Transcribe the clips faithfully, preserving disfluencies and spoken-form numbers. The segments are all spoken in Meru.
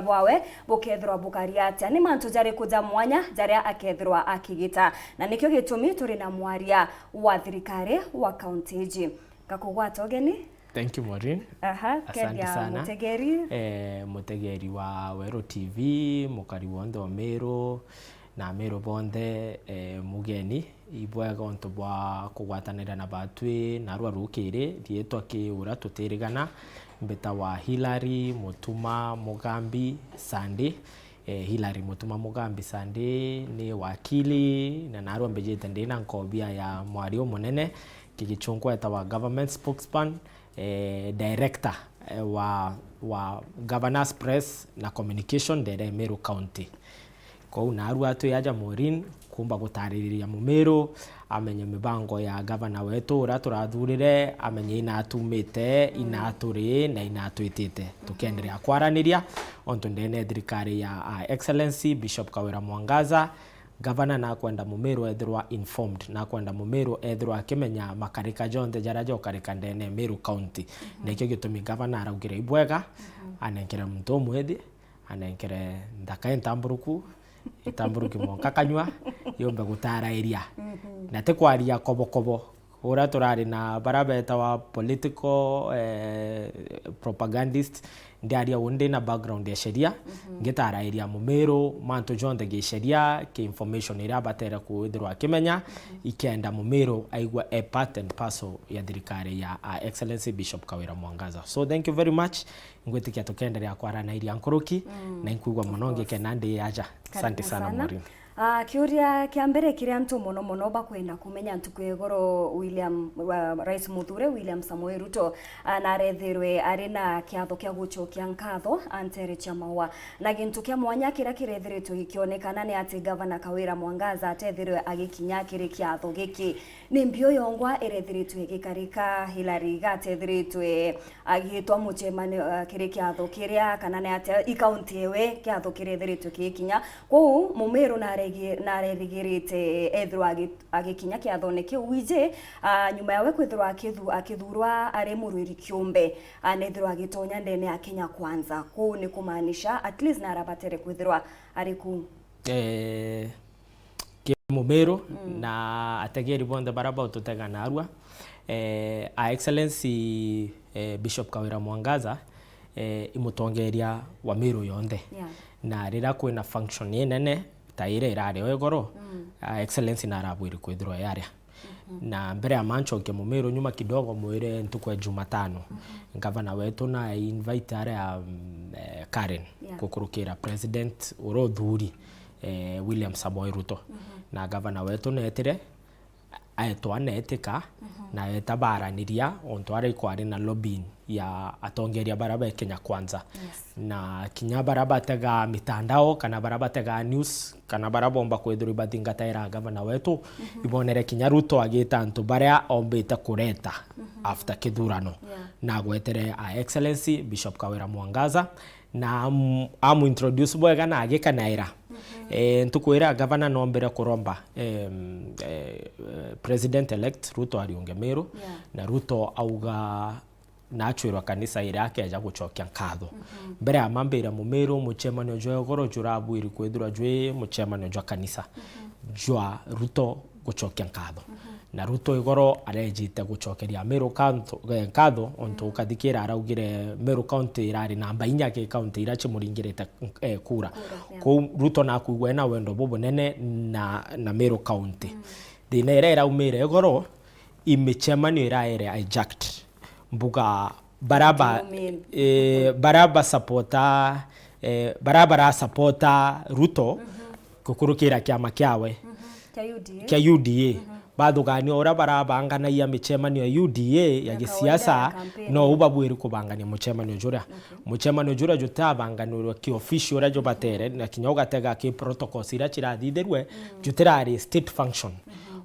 bwawe bukethirwa bukari atia? Ni mantu jariku ja mwanya jaria akethirwa akigita? Na nikio gitumi turi na mwaria wa thirikari wa kaunti iji. Ngakugwata ugeni. Thank you, Maureen. Aha, asante kethia sana. Mutegeri. Eh, mutegeri wa Weru T V, mukari wonthe o Meru, na Ameru bonthe, eh, mugeni, ibwega untu bwa kugwatanira na batwi narua rukiri. Riitwa ki uria tutirigana, mbitawa Hilary Mutuma Mugambi Sandi. Eh, Hilary Mutuma Mugambi Sandi ni wakili, na narua mbijite ndina nkobia ya mwari umunene, kigichunku etawa government spokesman, eh, director, eh, wa, wa Governor's Press na Communication ndere Meru County. Kou narua twi aja Maureen kumba gutaririria Mumiru, amenye mibango ya gavana wetu uria turathurire, amenye ina atumite, ina aturi, na ina atwitite. Tukienderea kwaraniria, ontu ndene thirikari ya, ah, Excellency Bishop Kawira Mwangaza, gavana nakwenda Mumiru ethirwa informed, nakwenda Mumiru ethirwa akimenya makarika jonthe jaria jokarika ndene Meru County. Nikio gitumi gavana araugire ibwega, anenkere muntu umwithi, anenkere nthaka intamburuku, itamburuki mwanka kanyua, yumbe gutarairia. Na ti kwaria kobokobo. Uria turari na baria betawa political, eh, propagandist, ndiaria uu ndi na background ya sheria, ngitarairia Mumiru mantu jonthe gi sheria, ki information iria abatere kwithirwa akimenya, ikenda Mumiru aigua e part and parcel ya thirikari ya, ah, Excellency Bishop Kawira Mwangaza. So thank you very much. Ngwitikia tukienderea kwaranairia nkuruki, na inkwigua mono ngikena ndi aja. Asante sana, Maureen. Ah, kiuria kia mbere kiria antu mono mono bakwenda kumenya ntuku ya igoro, William, wa, Rais muthure William Samoei Ruto, ah, narethirwe ari na kiatho kia gucokia nkatho antere cia maua. Na gintu kia mwanya kiria kirethiritwe gikionekana ni ati Gavana Kawira Mwangaza atethirwe agikinya kiri kiatho giki. Ni mbio yongwa irethiritwe igikarika, Hilary iga atethiritwe agitwa mucemanio, uh, kiri kiatho kiria, kana ni atia i kaunti ewe kiatho kirethiritwe kigikinya. Kwou Mumiru naregi-, narerigirite ethirwa agi-, agikinya kiathone kiu. Wiji, uh, nyuma yawe kwithirwa akithu-, akithurwa ari murwiri kiumbe, uh, nethirwa agitonya ndene ya Kenya Kwanza. Kwou ni kumaanisha at least narabatere kwithirwa ari kuu. Eh, ki Mumiru na ategeri bonthe baria baututega narua. Eh, a Excellency, eh, Bishop Kawira Mwangaza, eh, i mutongeria wa Miru yonthe. Yeah. Na riria kwina function inene ta iria irari o igoro, a Excellency narabwiri kwithirwa e aria. Na mbere ya manchoke Mumiru nyuma kidogo, mwire ntuku ya Jumatano, gavana wetu na invite aria, mm, eh, Karen, yeah, gukurukira president uria uthuri, eh, William Samoei Ruto. Na gavana wetu netire, aetwa netika, na eta baraniria ontu aria ikwari na lobbying ya atongeria baria be Kenya Kwanza. Yes. Na kinya baria batega mitandao, kana baria batega news, kana baria bomba kwithirwa ibathingataira gavana wetu, ibonere kinya Ruto agita antu baria ombite kureta after kithurano. Yeah. Na agwetere a Excellency Bishop Kawira Mwangaza, na am-, amu introduce bwega na agikanaira. Eh, ntuku iria gavana nombire kuromba, em, eh, eh, President elect Ruto ariunge Miru, yeah, na Ruto auga nachwirwa kanisa iria akeja gucokia nkatho. Mbere ya mambire Mumiru, mucemanio jwa igoro jurabwiri kwithirwa jwi mucemanio jwa kanisa jwa Ruto gucokia nkatho. Na Ruto igoro arejite gucokeria Meru County, eh, nkatho, ontu ukathikira araugire Meru County irari namba inya ki county iria cimuringirite, eh, kura. Kura, yeah. Kou Ruto nakwigua ena wendo bubunene na, na Meru County. Thina iria iraumire igoro, i micemanio iraere hijacked. Mbuga baraba, eh, baraba supporter, eh, baraba ra supporter Ruto, gukurukira kiama kiawe kia U D A. Kia U D A. Bathugania uria barabanganagia micemanio ya U D A ya gisiasa, no ubabwiri kubangania mucemanio juria. Mucemanio juria jutabanganirwe ki official uria jubatere, na kinya ugatega ki protocols iria cirathithirwe, jutirari state function.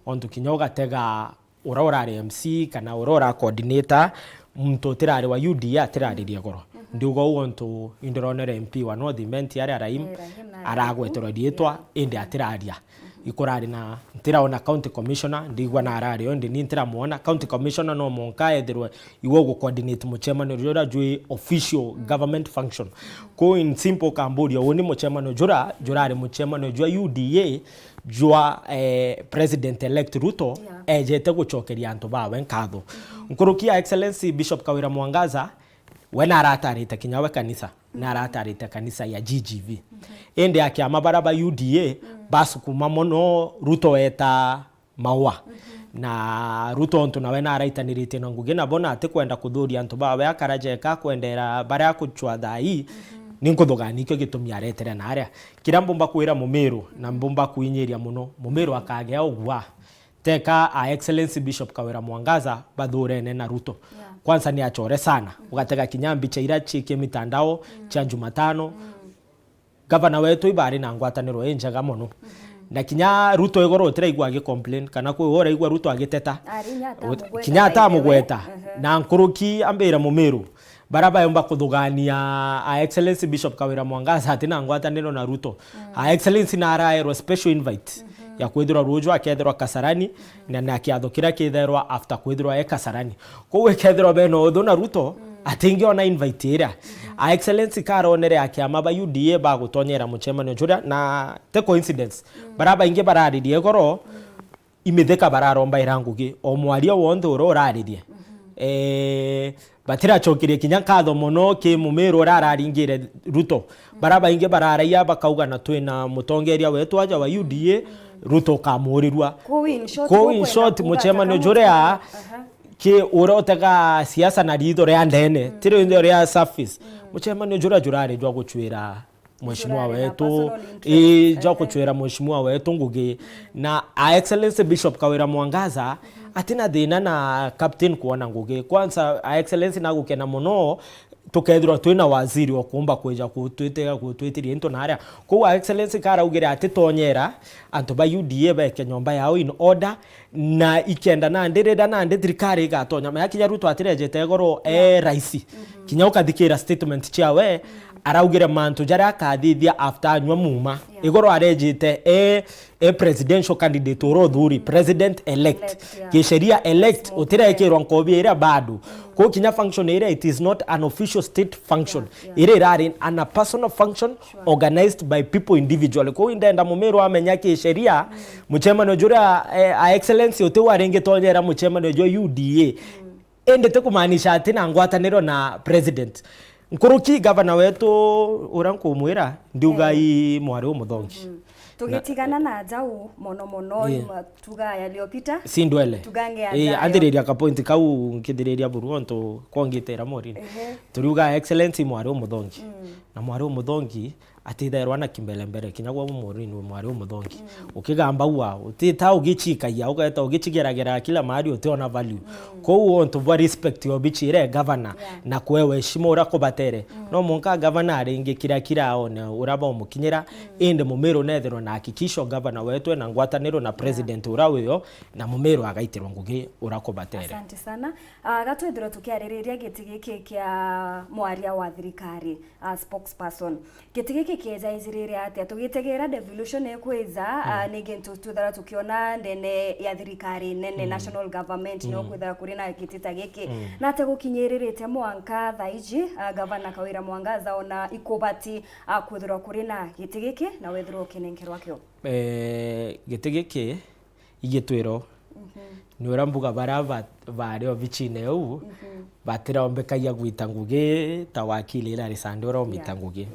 Ontu kinya ugatega uria urari M C kana uria ura coordinator, muntu utirari wa U D A atirariria igoro. Ndiuga uu ontu indironere M P wa North Imenti aria Rahim, eh, Rahim na aragweterwa riitwa, indi atiraria. ikurari na ntiraona county commissioner, ndigua na arari o, indi ni ntiramwona. County commissioner no mwanka ethirwe iwe ugu coordinate mucemanio juria jwi official government function. Kou in simple ukamburia, uu ni mucemanio jura jurari mucemanio jwa U D A jwa, eh, President elect Ruto, yeah, ejete gucokeria antu bawe nkatho. Nkuruki ya Excellency Bishop Kawira Mwangaza, we naratarite kinya we kanisa, naratarite kanisa ya G G V. Indi akiama bara ba U D A basukuma mono Ruto eta maua. Na Ruto ontu nawe naraitaniritie na ngugi nabo na atikwenda kuthuria antu bawe, akaraja eka akwendera baria akucwa thaa ii, ni nkuthugania ikio gitumi aretere na aria. Kiria mbumba kwira Mumiru na mbumba kwinyiria mono, Mumiru akagea ugwa. Teka a Excellency Bishop Kawira Mwangaza bathurene na Ruto. Yeah. Kwanza ni achore sana. Ugatega kinya mbicha iria ciikie mitandao cia Jumatano. Gavana wetu ibari na ngwataniro injega mono. Na kinya Ruto igoro utiraigua agi complain kana kwi uraigua Ruto agiteta. Ari, kinya atamugweta. Kinya atamugweta. Na nkuruki ambira Mumiru, bara bayomba kuthugania a Excellency Bishop Kawira Mwangaza ati na ngwataniro na Ruto. A Excellency naraerwa special invite ya kwithirwa ruju akethirwa Kasarani, na na kiatho kiria kitherwa after kwithirwa e Kasarani. Kou ikethirwa bena uthu na Ruto, atingiona invite iria. A Excellency karonere akiama ba U D A bagutonyera mucemanio juria, na te coincidence. Bara baingi bararirie igoro, imithika bararomba ira ngugi, o mwaria wonthe uria uraririe. Eh, batiracokerie kinya nkatho mono ki Mumiru uria araringire Ruto. Bara baingi bararaia bakauga, na twina mutongeria wetu aja wa U D A, Ruto ukamurirua. Kou in short, kou in short, mucemanio juria ki uria utega siasa na ritho ria ndene, ti ritho ria surface. Mucemanio juria jurari jwa gucwira mheshimiwa wetu, ii, jwa kucwira mheshimiwa wetu ngugi. Na a Excellency Bishop Kawira Mwangaza atina thina na captain kuona ngugi. Kwanza, a Excellency nagukena mono tukethirwa twina waziri ukumba kwija kutwitega kutwitiria into na aria. Kou a Excellency karaugire atitonyera antu ba U D A beke nyomba yao in order, na ikenda nandi riria nandi thirikari igatonya, maya kinya Ruto atirejete igoro e raisi. Kinya ukathikira statement ciawe, araugire mantu jaria akathithia after anyua muma. Igoro arejite e, e presidential candidate uria uthuri, president elect. Kisheria elect, utirekirwa nkobi iria bado. Kou kinya function iria, it is not an official state function. Iria irari an a personal function organized by people individually. Kou indenda Mumiru amenya kisheria, mucemanio juria, eh, a Excellency uti waringi tonyera mucemanio jwa U D A. Indi ti kumaanisha ati na ngwataniro na president. Nkuruki gavana wetu uria nkumwira, ndiuga i mwari umuthongi. Tugitigana na jau mono mono, ii, tuga yaliyopita. Si ndwele. Tugange yajayo. Ii, anthiriria ka point kau nkithiriria buru ontu kwongitera morini. Turiuga Excellency mwari umuthongi. Na mwari umuthongi atithairwa na kimbelembere, kinya gwa murini wi mwari umuthongi. Ukigamba ua, utita ugichikagia, ugeta ugichigeragera kila mahali utiona value. Kou ontu bwa respect obichire gavana na kwewa heshima uria kubatere. No mwanka gavana aringi kiria kira aone uria baumukinyira, indi Mumiru nethirwa na hakikisho gavana wetu ena ngwataniro na president uria wio, na Mumiru agaitirwa ngugi uria kubatere. Asante sana. Ah, gatwithirwe tukiaririria giti giki kia mwaria wa thirikari, ah, spokesperson. Giti giki kieja ijirire atia? Tugitegera devolution ikwiza, ah, ni gintu twithara tukiona ndene ya thirikari nene, national government, no kwithara kuri na giti ta giki. Na ate gukinyiririte mwanka thaa iji, ah, gavana Kawira Mwangaza ona ikubati, ah, kwithirwa kuri na giti giki na withirwa ukinenkerwa kio? Eh, giti giki igitwiro. Ni uria mbuga baria ba-, bari obichine iu, batiraombekagia gwita ngugi ta wakili Hilary Sande uria umita ngugi.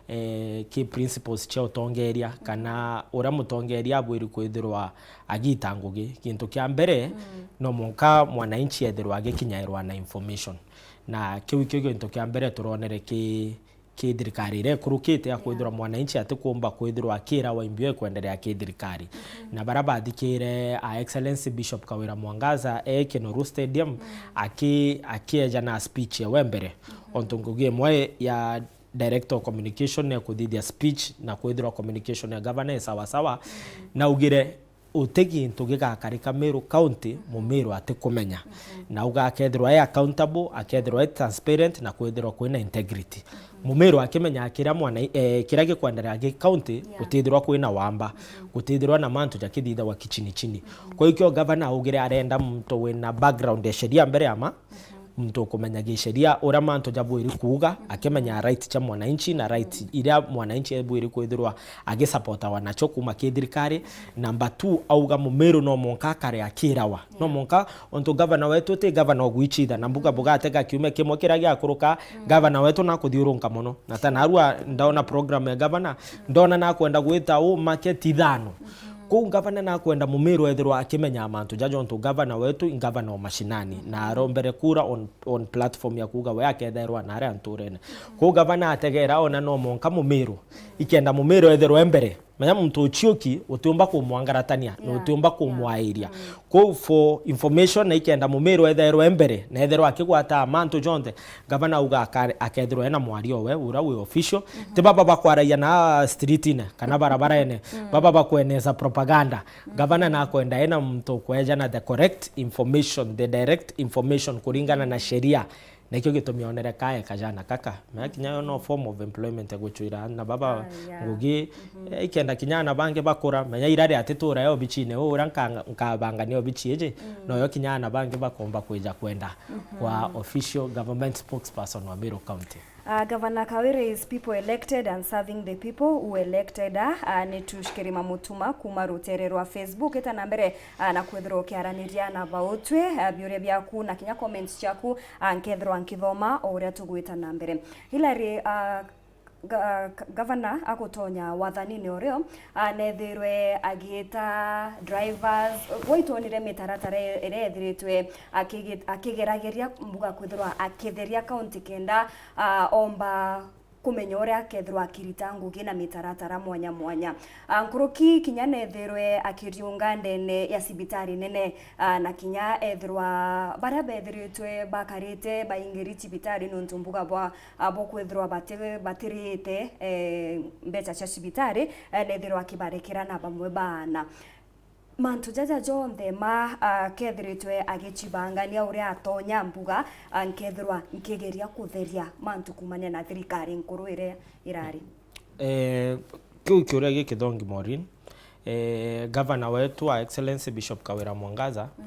Eh, ki principles cia utongeria, kana uria mutongeria abwiri kwithirwa agita ngugi. Gintu kia mbere, no mwanka mwananchi ethirwa agikinyairwa na information. Na kiu ikio gintu kia mbere turonere ki ki thirikari iria ikurukite ya kwithirwa mwananchi atikumba kwithirwa akirawa imbio ekwenderea ki thirikari. Na baria bathikire a Excellency Bishop Kawira Mwangaza e Kinoru Stadium aki-, akieja na speech ewe mbere. Ontu ngugi imwe ya director of communication nekuthithia speech na kwithirwa communication ya governor e sawa sawa, naugire uti gintu gigakarika Meru County Mumiru atikumenya. Na ugakethirwa e accountable, akethirwa e transparent, na kwithirwa kwina integrity. Mumiru akimenyaga kiria mwana, eh, kiria gikwenderea gi county, yeah, gutithirwa kwina wamba, mm-hmm, gutithirwa na mantu jakithithagwa kichini chini. Mm-hmm. Kwa hiyo gavana augire arenda muntu wina background ya sheria mbere ya ma, mm-hmm, muntu ukumenya gisheria uria mantu jabwiri kuuga, mm-hmm, akimenya right cha mwananchi na right, mm-hmm, iria mwananchi ebwiri kwithirwa agisapotawa nacho kuma ki thirikari. Number two, auga Mumiru no mwanka akare akirawa. No, yeah, mwanka, ontu gavana wetu ti gavana ogwichitha, na mbuga, mm, bugatega kiumia kimwe kiria giakuruka, mm, gavana wetu nakuthiurunka mono. Na ta narua ndona program ya gavana, mm, ndona nakwenda gwita u market ithano. Mm-hmm. Kuu gavana nakwenda Mumiru ethirwa akimenya mantu jaja, ontu gavana wetu i gavana o mashinani, mm-hmm, na arombere kura on, on platform ya kuuga we aketherwa na aria nturene. Mm-hmm. Kuu gavana ategera ona no mwanka Mumiru, ikenda Mumiru ethirwe mbere. Menya muntu uchiuki utiumba kumwangaratania, na, yeah, utiumba, yeah, kumwairia. Mm. Kou for information, na ikenda Mumiru etherwe mbere, na etherwe akigwata mantu jonthe, gavana auga aka-, akethirwa ena mwario we, ura wi official. Mhm. Ti baba bakwaragia na street-ine, kana barabarene, mm, baba bakweneza propaganda. Mm. Gavana nakwenda ena muntu kweja na the correct information, the direct information kuringana na sheria. Nikio gitumi onere kae kajana kaka. Menya kinya yo no form of employment ya guchwira na baba, ah, yeah, ngugi, mhm, eh, ikenda kinya ana bangi bakura. Menya ira ria atitura yo obichine, u uria nka-, nkabangania obichi iji, mm, noyo kinya ana bangi bakomba kwija kwenda, mhm, kwa official government spokesperson wa Meru County. Ah, Governor Kawira is people elected and serving the people who elected her. Ah, ni Tush Kirima Mutuma kuma rutere rwa Facebook. Eta na mbere, ah, na kwithirwa ukiaraniria na bautwe, ah, biuria biaku na kinya comments ciaku, ah, nkethirwa nkithoma o uria tugwita na mbere. Hilary, ah, ga-, ga-, gavana agutonya wathanine urio, ah, nethirwe agiita drivers, gwaitwonire mitaratara iria ethiritwe akigi-, akigerageria mbuga kwithirwa akitheria county kenda, ah, omba kumenya uria akethirwa akirita ngugi na mitaratara mwanya mwanya. Ah, nkuruki kinya nethirwe akiriunga ndene ya cibitari nene, ah, na kinya ethirwa baria bethiritwe bakarite baingiri cibitari nontu mbuga bwa, ah, bwa kwithirwa bati-, batirite, eh, mbecha cia cibitari, eh, nethirwa akibarekera na bamwe baana. Mantu jaja jonthe ma, ah, kethiritwe agicibangania uria atonya mbuga, ah, nkethirwa nkigeria kutheria mantu kumania na thirikari nkuru iria irari. Eh, kiu kiuria gikithongi Maureen, eh, gavana wetu wa Excellency Bishop Kawira Mwangaza, mm,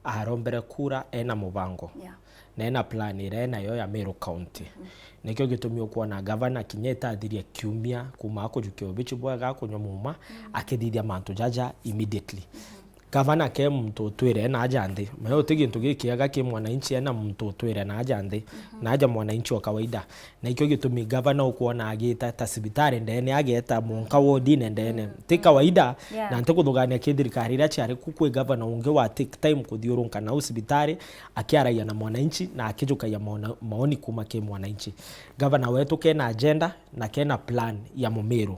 arombere kura ena mubango, yeah, na ena plan iria enayo ya Meru County. Mm. Nikio gitumi ukwona gavana kinya itathiria kiumia kuma akujukia ubichi bwega akunywa muma, mm, akithithia mantu jaja immediately. Mm-hmm. Gavana ke muntu utwire na aja nthi. Maya uti gintu gikiega ki mwananchi ena muntu utwire na aja nthi. Mm-hmm. Na aja mwananchi wa kawaida. Na ikio gitumi gavana ukwona agita ta cibitari ndene, ageta mwanka wodine ndene. Mm, ti, mm, kawaida, yeah, na nti kuthugania ki thirikari iria ciari ku, kwi gavana ungi wa take time kuthiurunka nau cibitari, akiaragia na mwananchi na akijukagia maona-, maoni kuma ki mwananchi. Gavana wetu kena agenda na kena plan ya Mumiru.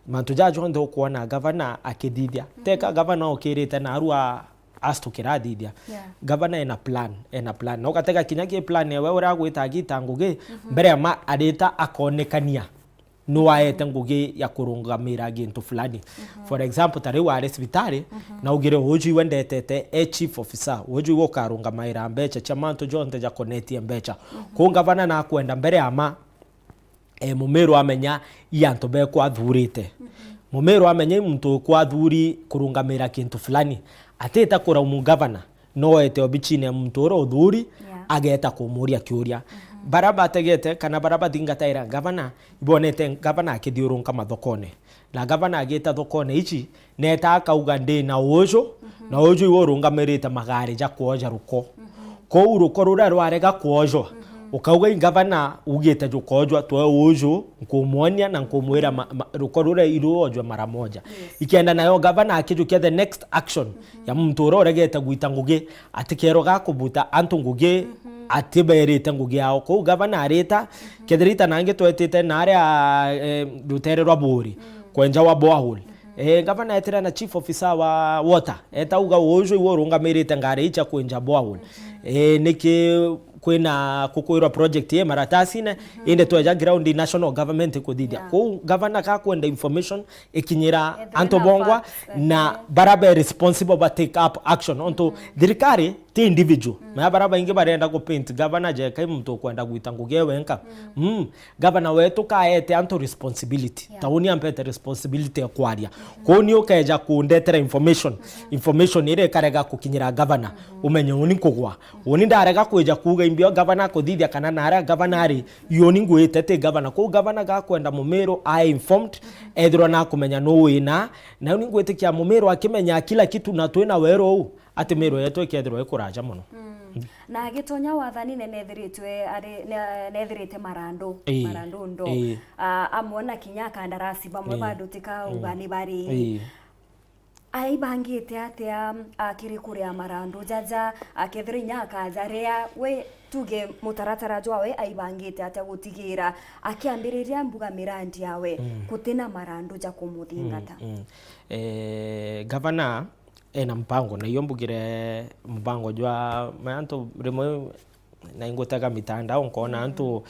Mantu jaja jonthe ukwona gavana akithithia. Mm-hmm. Teka gavana okirite narua astukira athithia. Yeah. Gavana ena plan, ena plan. Na ugatega kinya ki plan ewe uria agwita agita ngugi, mhm, mbere ya ma arita akonekania nu aete ngugi ya kurungamira gintu fulani. Mhm. For example, ta riu ari cibitari, mhm, na ugire uju iwe ndetete e chief officer, uju iwe ukarungamaira mbecha cia mantu jonthe jakonetie mbecha. Mhm. Kuu gavana nakwenda mbere ya ma eh, Mumiru amenya i antu bekwa athurite. Mhm. Mumiru amenya i muntu ukwa athuri kurungamira kintu fulani. Atita kuraumu gavana, no ete obichine ya muntu uria uthuri, yeah, ageta kumuria kiuria. Mhm. Bara bategete kana bara bathingataira gavana, ibonete gavana akithiurunka mathokone. Na gavana agita thokone ici, neta akauga, "Ndi na uju, mhm, na uju iwe urungamirite magari ja kwoja ruko." Mhm. Kou ruko ruria rwarega kwojwa, mhm, ukauga, "I gavana ugite jukoojwa, twe uju, nkumwonia na nkumwira ma-, ma-, ruko ruria iruojwe mara moja." Yes. Ikenda nayo gavana akijukia the next action, mhm, ya muntu uria uregete gwita ngugi, atikeroga kubuta antu ngugi, mhm, atiberite ngugi yao. Kou gavana arita, mhm, kethirita nangi twetite naria, eh, rutere rwa Buri, mm, kwenja wa borehole. Mhm. Eh, gavana etire na chief officer wa water, eta uga, "Uju iwe urungamirite ngari icha kwenja borehole." Mhm. Eh, niki kwina kukwirwa project ye maratasine, mhm, inde tweja ground national government ikuthithia. Yeah. Kou gavana kakwenda information ikinyira, ethirwe antu na bongwa facts, na, mhm, bara be responsible ba take up action. Onto, mhm, thirikari ti individual. Mm. Maya bara baingi barenda ku paint governor jeka i muntu ukwenda gwita ngugi e wenka. Mm. Mm. Governor wetu kaete antu responsibility. Yeah. Tauni ampete responsibility ya kwaria. Mm-hmm. Kwou ni ukeja kundetera information. Mm-hmm. Information iria ikarega kukinyira governor. Mm-hmm. Umenye uni nkugwa. Uni ndarega kwija kuuga imbio governor akuthithia kana naria governor ari, uni ngwite ti governor. Kwou governor gakwenda Mumiru ae informed, mm-hmm, ethirwa nakumenya nuu wina. Na uni ngwitikia Mumiru akimenya kila kitu na twina weru uu, ati Miru yetu ikethirwa ikuraja mono. Mm. Na agitonya wathanine nethiritwe ari, ne-, nethirite marandu, Ii. marandu ndo. Ii. Ah, amwe na kinya akandarasi bamwe Ii. bandutika Ii. uga ni bari. Ii. Aibangite atia akiri kuria marandu jaja, akethirwa inya akajaria, we tuge mutaratara jwawe aibangite atia gutigira akiambiriria mbuga mirandi yawe Mm. gutina marandu ja kumuthingata? Mm, mm. Eh, gavana ena mpango, na iyo mbugire mpango jwa ma antu rimwe na ingutega mitandao, nkona Mm. antu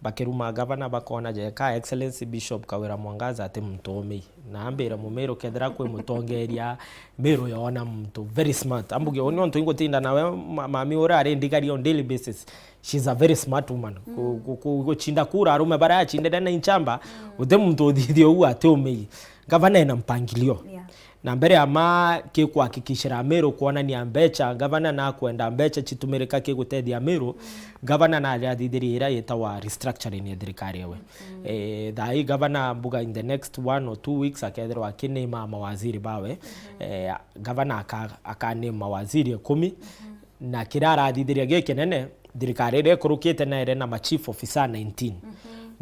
bakiruma gavana, bakona jeka Excellency Bishop Kawira Mwangaza ati muntu umei. Na ambira Mumiru, kethira kwi mutongeria, Miru yona muntu very smart. Ambuge, uni ontu ingutinda nawe, ma-, mami uria ari ndigari on daily basis. She's a very smart woman. Ku-, Mm. ku-, ku-, gucinda kura arume baria acindire na inchamba, Mm. guti muntu uthithia uu ati umei. Gavana ena mpangilio. Yeah. Na mbere ya ma ki kuhakikishira Miru kuonania mbecha, gavana nakwenda mbecha chitumirika ki gutethia Miru, Mm. gavana naria athithirie iria yetawa restructuring ya thirikari ewe. Mm. Eh, thaa ii gavana mbuga in the next one or two weeks akethirwa akinima mawaziri bawe. Mm-hmm. Eh, gavana aka-, akanima mawaziri ikumi. Mm-hmm. Na kiria arathithiria gikinene, thirikari iria ikurukite na iri na ma chief officer nineteen. Mhm.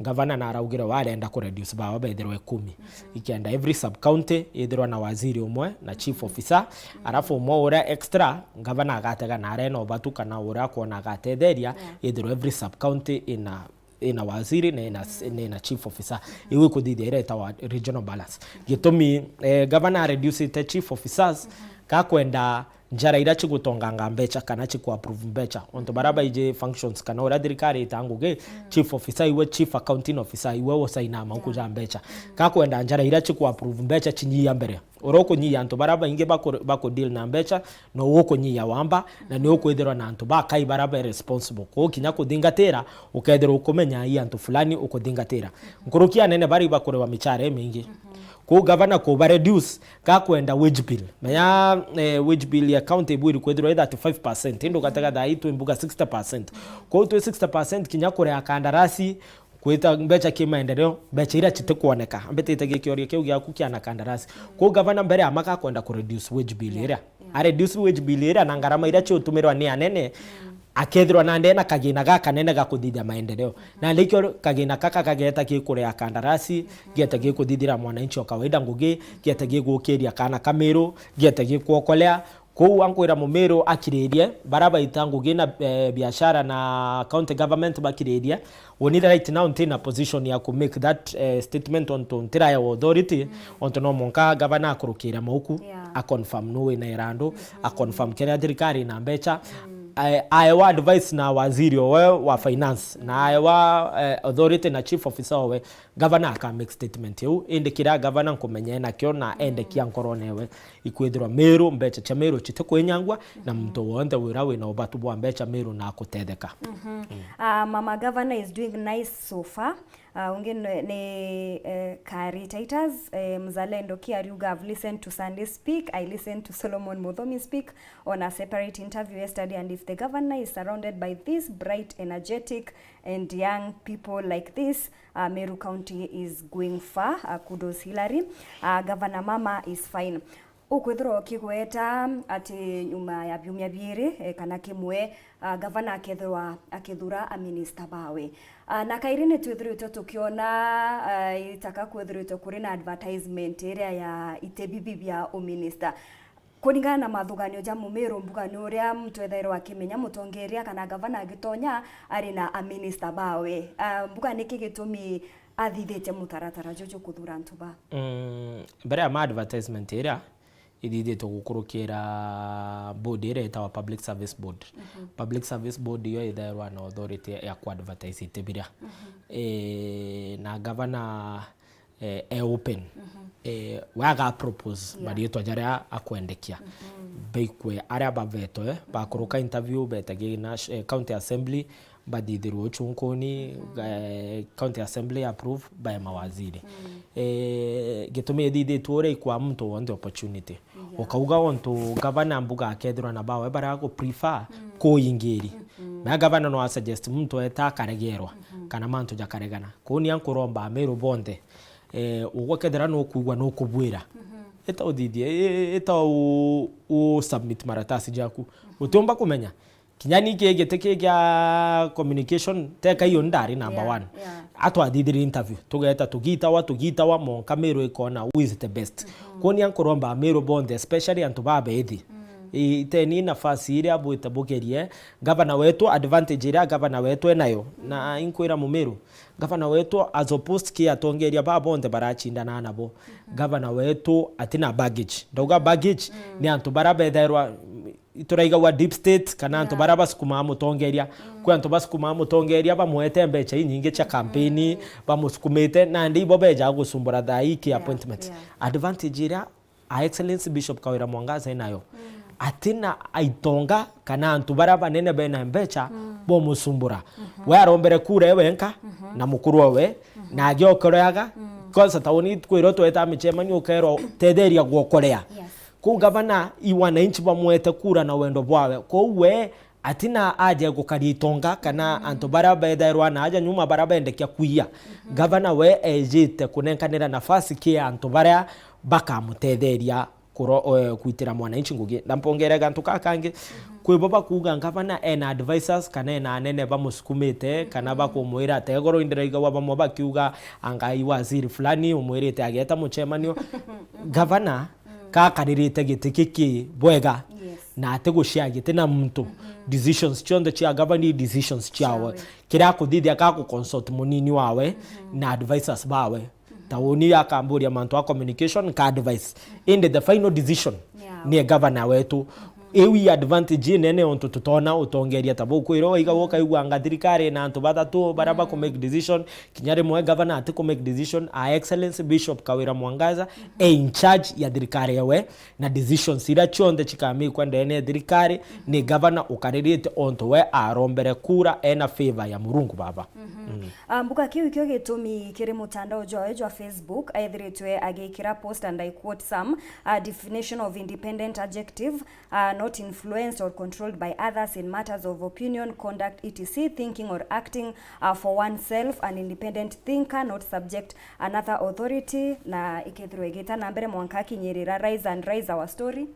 Gavana naraugire we arenda ku reduce bawe bethirwe ikumi. Mhm. Ikenda every sub county ithirwa na waziri umwe na chief officer, Mhm. arafu umwe uria extra, gavana agatega na arena ubatu kana uria akwona agatetheria, Yeah. ithirwe every sub county ina, ina waziri na ina, Mhm. na ina chief officer. Mhm. Iu ikuthithia iria itawa regional balance. Mhm. Gitumi, eh, gavana areducite chief officers, Mhm. gakwenda njara iria cigutonganga mbecha kana ciku approve mbecha. Ontu baria baiji functions kana uria thirikari itaa ngugi, Mm. chief officer iwe, chief accounting officer iwe usaina mauku Yeah. ja mbecha. Mm. Gakwenda njara iria ciku approve mbecha cinyia mbere. Uria ukunyia antu baria baingi baku, baku deal na mbecha, no ukunyia wamba, na ni Mm. ukwithirwa na antu bakai baria be responsible. Kwou kinya kuthingatira, ukethirwa ukumenya i antu fulani ukuthingatira. Mm-hmm. Nkuruki anene baria ibakuriwa michara imingi. Mm-hmm. Kwou gavana kuba reduce, gakwenda wage bill. Menya, eh, wage bill ya county ibwiri kwithirwa i thirty-five percent, indi ugatega thaa ii twi mbuga sixty percent. Kwou twi sixty percent kinya kuria kandarasi, kwita mbecha ki maendeleo, mbecha iria citikwoneka. Ambitite gikioria kiu giaku kia na kandarasi. Kwou gavana mbere ama gakwenda ku reduce wage bill Yeah, iria. yeah. A reduce wage bill iria na ngarama iria ciutumirwa ni anene, Mm. akethirwa nandi ena kagina gakanene ga kuthithia maendeleo. Mhm. Nandi ikio kagina kaka kageta gikuria kandarasi, Mhm. geta gikuthithira mwananchi o kawaida ngugi, geta gigukiria kana ka Miru, geta gikuokolea. Kwou ankwira Mumiru akiririe, baria baita ngugi na, eh, biashara na county government bakiririe, uni right now ntina position ya ku make that, eh, statement ontu ntiraewa authority, Mm. ontu no mwanka gavana akurukire mauku, Yeah. a confirm nu wina irandu, a Mhm. confirm kethira thirikari ina mbecha, Mm. ae-, aewa advice na waziri owe wa finance, na aewa, eh, authority na chief officer owe, gavana aka make statement iu, indi kiria gavana nkumenya enakio na endekia nkorone ewe, ikwithirwa Miru, mbecha cia Miru citikwinyangwa, na Mhm. muntu wonthe wira wina ubatu bwa mbecha Miru na akutetheka. Mhm. Mm. Ah, Mama Governor is doing nice so far. Ah, ungi ni, ni, eh, Kari Titus, eh, Mzalendo ki ariuga, "I've listened to Sunday speak, I listened to Solomon Muthomi speak on a separate interview yesterday, and if the governor is surrounded by these bright, energetic and young people like this, uh, Meru County is going far." Uh, kudos Hilary. Uh, Governor Mama is fine. Ukwithirwa ukigweta ati nyuma ya biumia biiri, eh, kana kimwe, ah, gavana akethirwa akithura aminista bawe. Ah, na kairi ni twithiritwe tukiona, ah, itaka kwithiritwe kuri na advertisement iria ya ite bibi bia uminista. Kuringana na mathuganio ja Mumiru, mbuga ni uria muntu ethairwa akimenya mutongeria kana gavana agitonya ari na aminista bawe. Ah, mbuga niki gitumi athithitie mutaratara juju kuthura antu ba? Mm, mbere ya ma advertisement iria, ithithitwe gukurukira board iria itawa Public Service Board. Mhm. Public Service Board iyo ithairwa na authority ya ku advertise ite biria. Mhm. Eh, na gavana, eh, e open. Mhm. Eh, we aga propose, yeah, mariitwa jaria akwendekia. Mhm. Baikwe aria bavetwe, bakuruka interview, bete Gina-, eh, County Assembly, bathithirwe uchunkuni, mhm, eh, County Assembly approve by mawaziri. Mhm. Eh, gitumi ithithitwe uria ikwa muntu wonthe opportunity. Yeah. Ukauga ontu gavana mbuga akethirwa na bawe baria agu prefer, mm, kuingiria. Mhm. Na gavana no a suggest muntu eta akaregerwa, mhm, kana mantu jakaregana. Kuuni ankuromba Amiru bonthe, eh, ugwe kethira nukwigua nukubwira, mhm, ita uthithie, i-, ita u-, u submit maratasi jaku. Mhm. Utiumba kumenya. Kinya ni ki giti ki kia communication, teka iyo ndari number, yeah, one. Yeah. Atwathithirie interview, tugeta tugitawa, tugitawa, monka Miru ikona who is the best. Mhm. Kuuni ankuromba Amiru bonthe, especially antu babethi. Mm. I-, iteni nafasi iria bwite bugerie, gavana wetu, advantage iria gavana wetu enayo. Mm. Na inkwira Mumiru, gavana wetu, as opposed ki atongeria ba bonthe barachindana nabo, mhm, gavana wetu atina baggage. Ndauga baggage, mm, ni antu bara bethairwa, ituraigagwa deep state, kana antu, yeah, bara basukumaa mutongeria. Mm. Kwi antu basukumaa mutongeria bamwete mbecha inyingi cia kampeni, mm, bamusukumite, nandi ibo bejaga gucumbura thaa ii ki, yeah, appointment. Yeah. Advantage iria Her Excellency Bishop Kawira Mwangaza enayo. Mm. Atina aitonga kana antu bara banene bena mbecha, mm, bomucumbura. Mhm. We arombere kura e wenka, mhm, na mukuru owe, mhm, na agiokoreaga. Mm. Kwanza tauni kwirwo tweta michemanio ukerwa tetheria guokorea. Yes. Kuu gavana i wananchi bamwete kura na wendo bwawe. Kou we atina aja gukaria itonga kana, mm, antu bara bethairwa na aja nyuma bara bendekia kuiya. Mhm. Gavana we ejite kunenkanira nafasi ki antu baria bakamutetheria kuro-, eh, kwitira mwananchi ngugi. Na mpongere gantu ka kangi, mhm, kwi bo bakuuga gavana ena advisors kana ena anene bamusukumite kana, mhm, bakumwira, tegoro indiraigagwa bamwe bakiuga, anga i waziri fulani umwirite ageta muchemanio. Gavana, mm, kakaririte giti giki bwega, yes, na atigucia giti na muntu. Mhm. Decisions cionthe cia gavana i decisions ciawe. Ciawe. Kiria akuthithia ka guconsult munini wawe, mhm, na advisors bawe. Mhm. Ta uni akamburia mantu a communication, ka advice. Mhm. Indi the final decision, yeah, ni governor wetu. Mhm. Iu i advantage inene untu tutona utongeria ta buu. Kwirwo waiga, mm, ukaigua anga thirikari na antu bathatu bara, mm, baku make decision, kinya rimwe governor atiku make decision. Her Excellency Bishop Kawira Mwangaza, mhm, e in charge ya thirikari yawe, na decisions iria cionthe cikamikwa ndene ya thirikari, mhm, ni governor ukaririte untu we arombere kura ena favor ya Murungu Baba. Mhm. Mm. Ah, mbuga kiu ikio gitumi kiri mutandao jwawe jwa Facebook, ethiritwe agikira post, and I quote some, a definition of independent adjective, uh, not influenced or controlled by others in matters of opinion, conduct, et cetera, thinking or acting, uh, for oneself, an independent thinker, not subject another authority, na ikethirwa igita na mbere mwanka akinyirira rise and rise our story.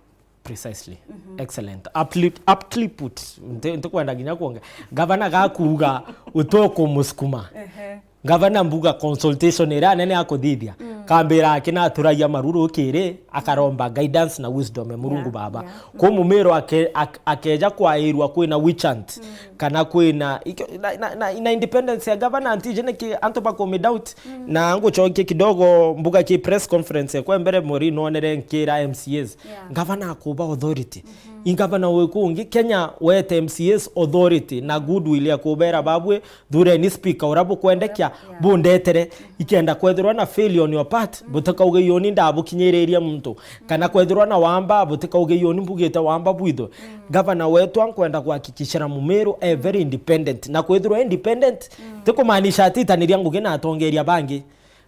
Precisely. Mhm. Excellent. Aptly, aptly put. Nti-, ntikwenda nginya kuonge. Gavana gakuuga utukumusukuma. Ehe. Gavana mbuga consultation iria nene akuthithia. Mm. Kambira akina aturagia maruru kiri, akaromba guidance na wisdom ya Murungu, yeah, Baba. Yeah. Kuu Mumiru ake-, ak-, akeja kwairwa kwina witch hunt, mm, kana kwina, ikio, na, na, na, na independence ya gavana, anti je niki antu bakume doubt. Mm. Na ngucokie kidogo mbuga ki press conference kwa mbere, Mori nonere nkira M C As. Yeah. Gavana akuba authority. Mhm. I gavana wiku ungi Kenya wete M C As authority na goodwill ya kubera babwe, thureni speaker uria bukwendekia, yeah, yeah, bundetere. Mhm. Ikenda kwethirwa na failure on your part, mm, butikauge ioni ndabukinyiriria muntu. Kana, mm, kwethirwa na wamba, butikauge ioni mbugite wamba bwithu. Mm. Gavana wetu ankwenda kuhakikishira Mumiru e very independent. Na kwethirwa independent, mm, tikumaanisha atitaniria ngugi na atongeria bangi.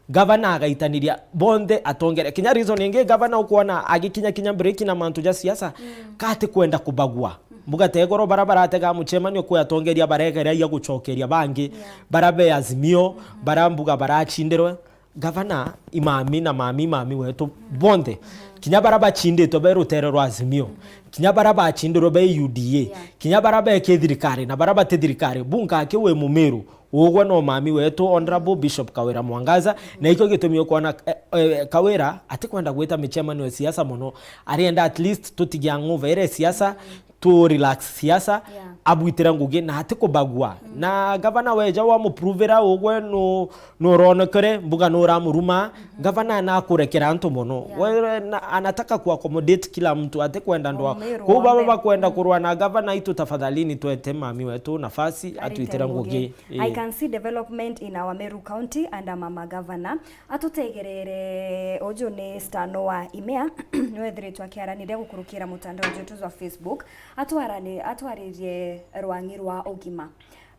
Gavana agaitaniria bonthe atongeria. Kinya reason ingi gavana ukwona agikinya kinya break na mantu ja siasa, mm, kati kwenda kubagua. Mm. Mbuga tegoro bara baratega muchemanio kwi atongeria baregereria gucokeria bangi, yeah, bara be Azimio, mm-hmm, bara mbuga barachindirwe. Gavana, imami na mami, imami wetu, mm, bonthe. Mm-hmm. Kinya bara bachinditwe be rutere rwa Azimio. Mm-hmm. Kinya bara bachindirwe be U D A. Yeah. Kinya bara be kithirikari na bara bati thirikari. Bunga aki wi Mumiru. Ugwe no mami wetu, Honourable Bishop Kawira Mwangaza, na ikio gitumi ukwona, eh, eh, Kawira atikwenda gwita michemanio ya siasa mono. Arienda at least tutigia nguva iria ya siasa, tu relax siasa, yeah, abwitire ngugi na atikubagua. Mm. Na gavana weja wamupruvira ugwe nu-, nuronekere, mbuga nuramuruma, mm-hmm, gavana nakurekera antu mono. Yeah. We, na, anataka ku accommodate kila mtu, atikwenda ndwa. Mumiru. Kou baba wonthe bakwenda, mm, kurwa na gavana itu, tafadhalini twete mami wetu nafasi, atwitire ngugi. Ii. I can see development in our Meru County under Mama Governor. Atutegerere. Eh, uju ni Stano wa Imea, niwe ethiritwe akiaraniria gukurukira mutandao jwetu jwa Facebook, atwarani-, atwaririe rwang'i rwa ugima.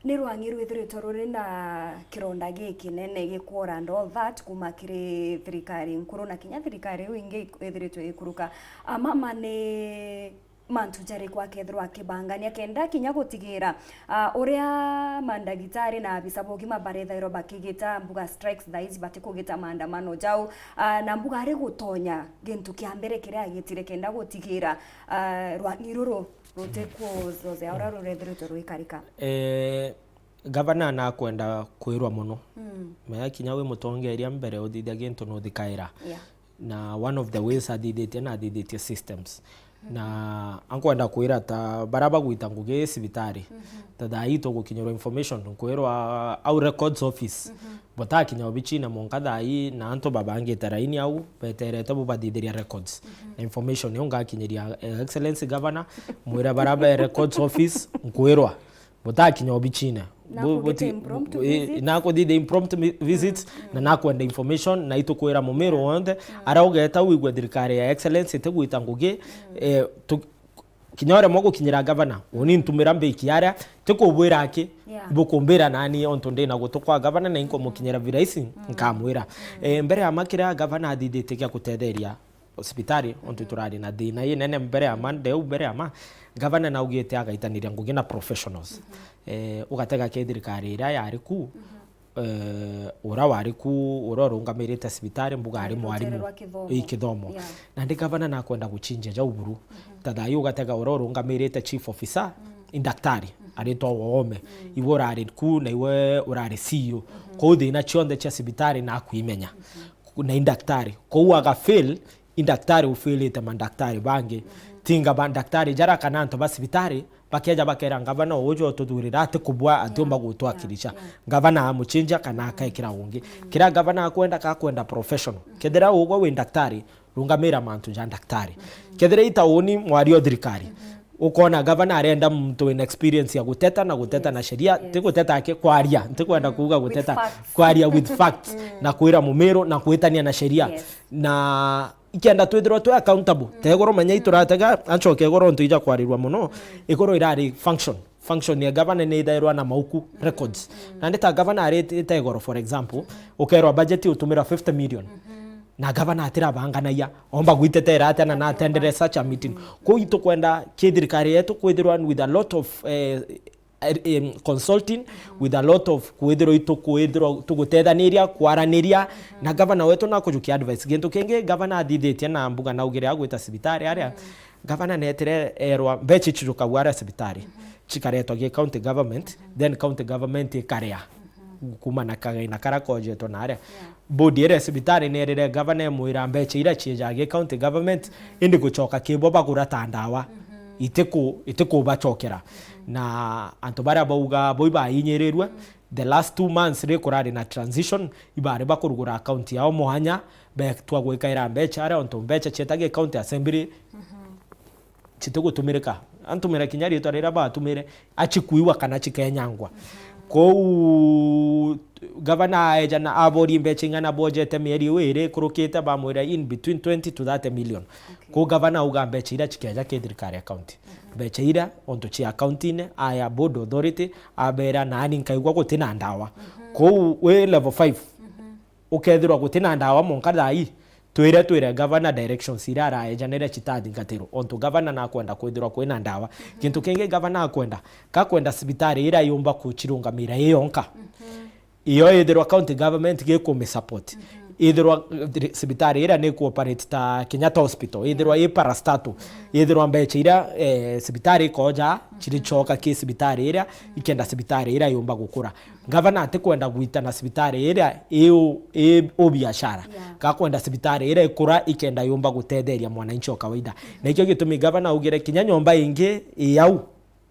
Ni rwang'i rwithiritwe ruri na kironda gikinene gikwora and all that kuma kiri thirikari nkuru na kinya thirikari iu ingi ik-, ithiritwe ikuruka. Ah, mama ni mantu jariku akethirwa akibangania kenda kinya gutigira, ah, uria mandagitari na abisa ba ugima barethairwa bakigita mbuga strikes thaa ici batikugita maandamano jau, ah, na mbuga ari gutonya gintu kia mbere kiria agitire kenda gutigira, ah, rwang'i ruru rutikuzothea uria rurethiritwe rwikarika? Eh, gavana nakwenda kwirwa mono. Mm. Menya kinya wi mutongeria mbere uthithia gintu nuthikaira. Yeah. Na one of the ways athithitie, na athithitie systems. Na ankwenda kwira ta baria bagwita ngugi cibitari, ta thaa ii tugukinyirwa information, nkwirwa au records office, butakinya obichine mwanka thaa ii, na antu babangite raini au, beterete bubathithiria records. Na information iu ngakinyiria, eh, Excellency Governor, mwire baria be records office, nkwirwa butakinya obichine. Bu-, nakugite buti-, impromptu bu-, eh, visits. Nakuthithia impromptu mi-, visits, na nakwenda information, na itukwira mumiro wonthe, aria ugeta wigwe thirikari ya Excellency itigwita ngugi, eh, tu-, kinya uremwa gukinyira gavana, uni ntumira mbiki aria, tikubwira aki, yeah, bukumbira nani, ontu ndina gutu kwa gavana na inkumukinyira virahisi, nkamwira. Eh, mbere ya ma kiria gavana athithitie gia gutetheria cibitari, ontu turari na thina inene mbere ya ma, ndeu mbere ya ma, gavana naugite agaitaniria ngugi na professionals. Eh, ugatega ki thirikari iria yari ku, eh, ura wari ku, ura urungamirite cibitari, mbuga ari mwarimu. Rutere rwa kithomo. Ii, kithomo. Yeah. Nandi gavana nakwenda guchinjia jau buru. Ta thaa ii ugatega ura urungamirite chief officer, i ndaktari, aritwa Waome. Iwe urari ku na iwe urari C E O. Kou thina cionthe cia cibitari nakwimenya. Na i ndaktari. Kou aga fail, i ndaktari u failite mandaktari bangi. Tinga mandaktari jara kana antu ba cibitari, bakeja bakera ngavana uju ututhurira atikubua, atiumba gutwakirisha. Yeah. Ngavana amuchinja kana akaikira ungi. Kiria ngavana akwenda, kakwenda professional. Kethira ugwe wi ndaktari, rungamira mantu ja ndaktari. Kethira i tauni mwaria o thirikari, ukona gavana arenda muntu wina experience ya guteta na guteta na sheria, ti guteta aki kwaria, ntikwenda kuuga guteta, kwaria with facts, na kwira mumiro na kwitania na sheria. Yes. Na ikenda twithirwa twi accountable. Tegoro menya ituratega, acoke igoro ntu ija kwarirwa mono, igoro irari function. Function ya gavana ni ithairwa na mauku, records. Na ndi ta gavana aritite igoro, for example, ukerwa budget utumira fifty million. Na gavana atirabanganagia, omba gwitetera atia na natendere such a meeting. Kou itukwenda ki thirikari yetu kwithirwa with a lot of, eh, eh, em, consulting, with a lot of kwithirwa itukwithirwa tugutethaniria, kwaraniria, na gavana wetu nakujukia advice. Gintu kingi gavana athithitie na mbuga naugire agwita cibitari aria, gavana netire erwa mbecha ichujukagua aria cibitari, chikaretwa gi county government, then county government ikaria kuma na kagaina karia kojetwe na aria. Yeah. Board iria cibitari nerire gavana emwira mbecha iria ciejagi county government, indi gucoka kibo bagura ta ndawa, itiku-, itikubacokera. Na antu baria bauga bo ibainyirirwe, the last two months ri kurari na transition, ibari bakurugura account yao mwanya, betwa gwikaira mbecha aria, ontu mbecha cietagi county assembly, chitigutumirika. Antumira kinya riitwa riria batumire, achikuiwa kana chikenyangwa. Kou gavana aeja na aboria mbecha ing'ana bwojete mieri iu iri ikurukite, bamwira in between twenty to thirty million. Okay. Kou gavana auga mbecha iria chikeja ki thirikari ya county. Mbecha iria ontu cia county-ini, aya board authority, abera nani nkaigua gutina ndawa. Kou wi level five. Ukethirwa gutina ndawa mwanka thaa ii, twire, twire gavana directions iria araejanire chitathingatirwo, ontu gavana nakwenda kwithirwa kwina ndawa. Gintu kingi gavana akwenda, kakwenda cibitari iria yumba kuchirungamira i yonka. Iyo ithirwa county government gikumi support. Ithirwa, eh, cibitari iria ni kuoperate ta Kenyatta Hospital, ithirwa i parastatal, ithirwa mbecha iria, eh, cibitari ikoja chirichoka ki cibitari iria, ikenda cibitari iria yumba gukura. Gavana atikwenda gwita na cibitari iria i u-, i ubiashara. Yeah. Gakwenda cibitari iria ikura ikenda yumba gutetheria mwananchi o kawaida. Na ikio gitumi gavana augire kinya nyomba ingi i au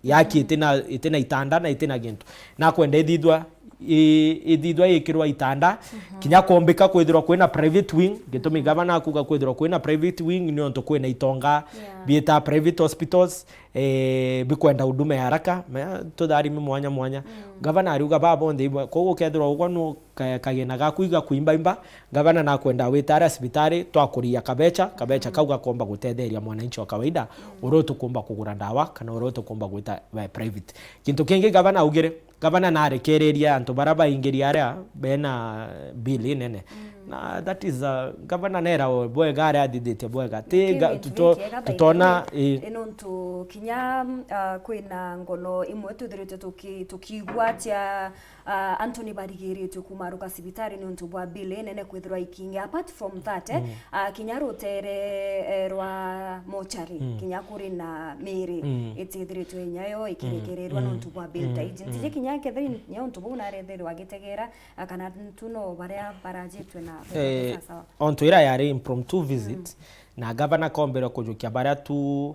yaki itina, itina itanda na itina gintu. Nakwenda ithithwa i-, ithithwa ikirwa itanda, kinya kumbika kwithirwa kwina private wing. Gitumi gavana akuga kwithirwa kwina private wing ni ontu kwina itonga biita private hospitals, eh, bikwenda huduma ya haraka, mea tutharimi mwanya mwanya. Gavana ariuga baba bonthe ibwe, koguo kethirwa ugwa nu ka-, kagina gaku igakuimbaimba, gavana nakwenda witare cibitari, twakuria kabecha, kabecha kau gakomba gutetheria mwananchi wa kawaida, uria utukumba kugura ndawa, kana uria utukumba gwita, eh, private. Kintu kingi gavana augire, gavana narekereria antu baria baingiria aria bena bill inene. Na that is, uh, gavana nera bwega aria athithitie bwega. Ti ga-, tuto-, tutona, eh, nontu kinya, uh, kwina ngono imwe twithiritwe tuki-, tukiigua cia, uh, antu ni barigiritwe kumaruka cibitari niuntu bwa bill inene kwithirwa ikingi. Apart from that, eh, uh, kinya rutere, eh, rwa mochari, kinya kuri na miri itithiritwe inyayo ikirekererwa nontu bwa bill ta iji. Ntiji kinya kethira ni untu buu narethirwa agitegera, a, kana tu no baria barajitwe na, eh, sawa sawa. Ontu ira yari impromptu visit, na gavana kombere kujukia baria tu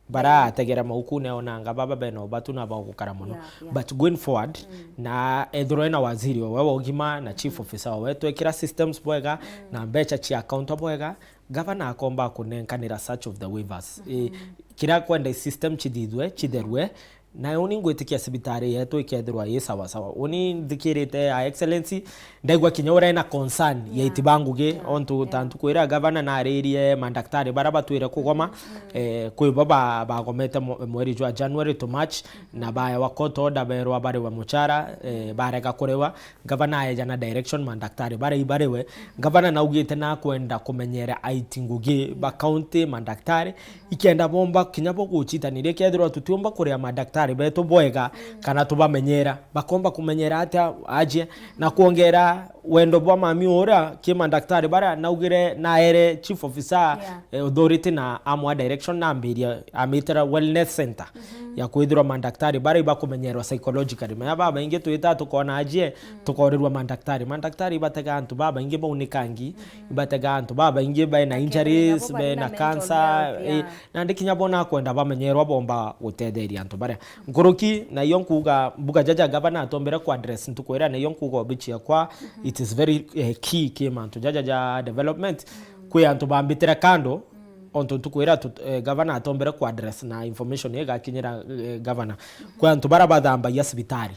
barategera maukune onanga baba bena ubatu na bagukara mono. Yeah, yeah. But going forward, na ethirwe na waziri owe wa ugima na chief officer owe, twekira systems bwega, na mbecha cia account bwega, gavana akomba kunenkanira such of the waivers. Eh, kira kwenda system chithithwe, chitherwe, na uni ngwitikia cibitari yetu ikethirwa i sawa sawa. Uni nthikirite, Your Excellency, ndaigua kinya uria ena concern ya iti ba ngugi, ontu ta ntuku iria gavana naririe mandaktari baria batwire kugoma, eh, kwi bo ba-, bagomete mo-, mweri jwa January to March, na baewa court order, berwa bariwe muchara, eh, barega kuriwa. Gavana aeja na direction mandaktari baria ibariwe. Gavana naugite nakwenda kumenyera aiti ngugi ba county, mandaktari, ikenda bomba kinya bo guchitaniria, kethirwa tutiumba kuria mandaktari betu bwega, kana tubamenyera, bakomba kumenyera atia aje, na kwongera wendo bwa mami uria ki mandaktari baria naugire naere chief officer, eh, authority na amwa direction na ambiria amitera wellness center ya kwithirwa mandaktari baria ibakumenyerwa psychologically. Menya babaingi twita tukona ajie, tukorirwa mandaktari. Mandaktari ibatega antu babaingi baunikangi, ibatega antu babaingi bena injuries, bena cancer, eh, nandi kinya bona kwenda bamenyerwa bomba gutetheria antu baria. Nkuruki, na iyo nkuuga mbuga jaja gavana atombere ku address ntuku iria, na iyo nkuuga obichi yakwa, it is very, eh, key ki mantu jaja ja development. Kwi antu bambitire kando, ontu ntuku iria tut-, eh, gavana atombere ku address na information igakinyira, eh, gavana. Kwi antu baria bathambagia cibitari,